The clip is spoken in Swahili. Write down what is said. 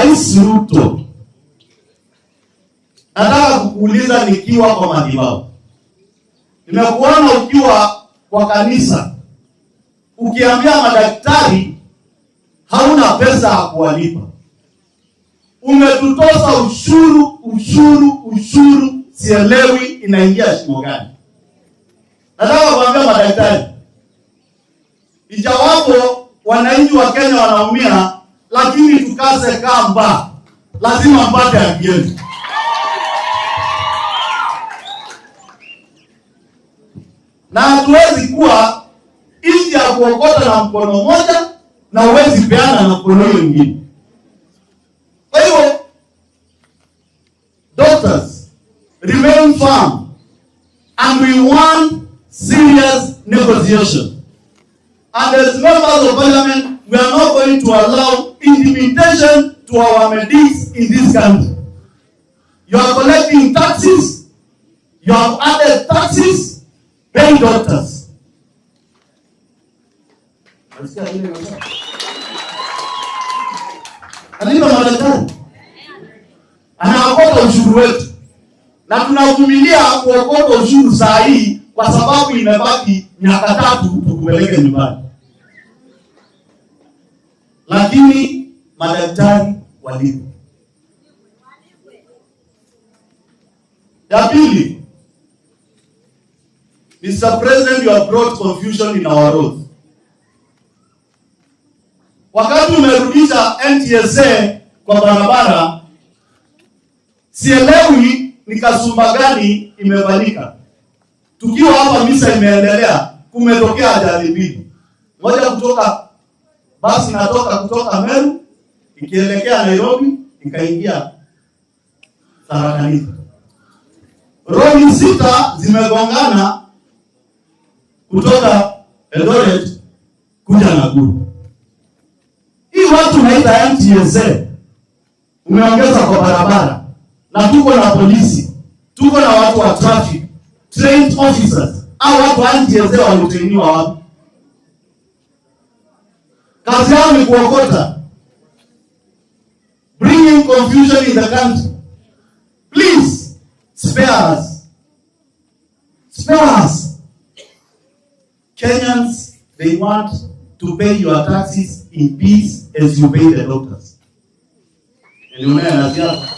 Rais Ruto, nataka kukuuliza nikiwa kwa madhabahu. Nimekuona ukiwa kwa kanisa ukiambia madaktari hauna pesa ya kuwalipa. Umetutoza ushuru, ushuru, ushuru, sielewi inaingia shimo gani. Nataka kuambia madaktari, ijawapo wananchi wa Kenya wanaumia, lakini tukaze kamba, lazima mpate haki yenu. Na hatuwezi kuwa nchi ya kuokota na mkono mmoja na huwezi peana na mkono hiyo mwingine. Kwa hiyo doctors, remain firm and we want serious negotiation. And as members of parliament, we are not going to allow intimidation to our medics in this country. You are collecting taxes, you have added taxes, pay doctors. Nasikia vile nasema. Alipa madaktari. Anaokota ushuru wetu. Na tunavumilia kuokota ushuru saa hii kwa sababu imebaki miaka 3 tukupeleke nyumbani. Lakini madaktari walipo. Ya pili, Mr. President, you have brought confusion in our roads. Wakati umerudisha NTSA kwa barabara, sielewi ni kasumba gani imefanyika. Tukiwa hapa misa imeendelea, kumetokea ajali mbili. Moja kutoka basi natoka kutoka Meru ikielekea Nairobi ikaingia Tharaka Nithi. Lori 6 zimegongana kutoka Eldoret kuja Nakuru. Hii watu naita NTSA umeongeza kwa barabara, na tuko na polisi, tuko na watu wa traffic, trained officers. Au watu wa NTSA walitrainiwa wapi? Kazi yao ni kuokota, bringing confusion in the country. Please spare us. Spare us. Kenyans, they want to pay your taxes in peace as you pay the doctors. Nilionea na siasa.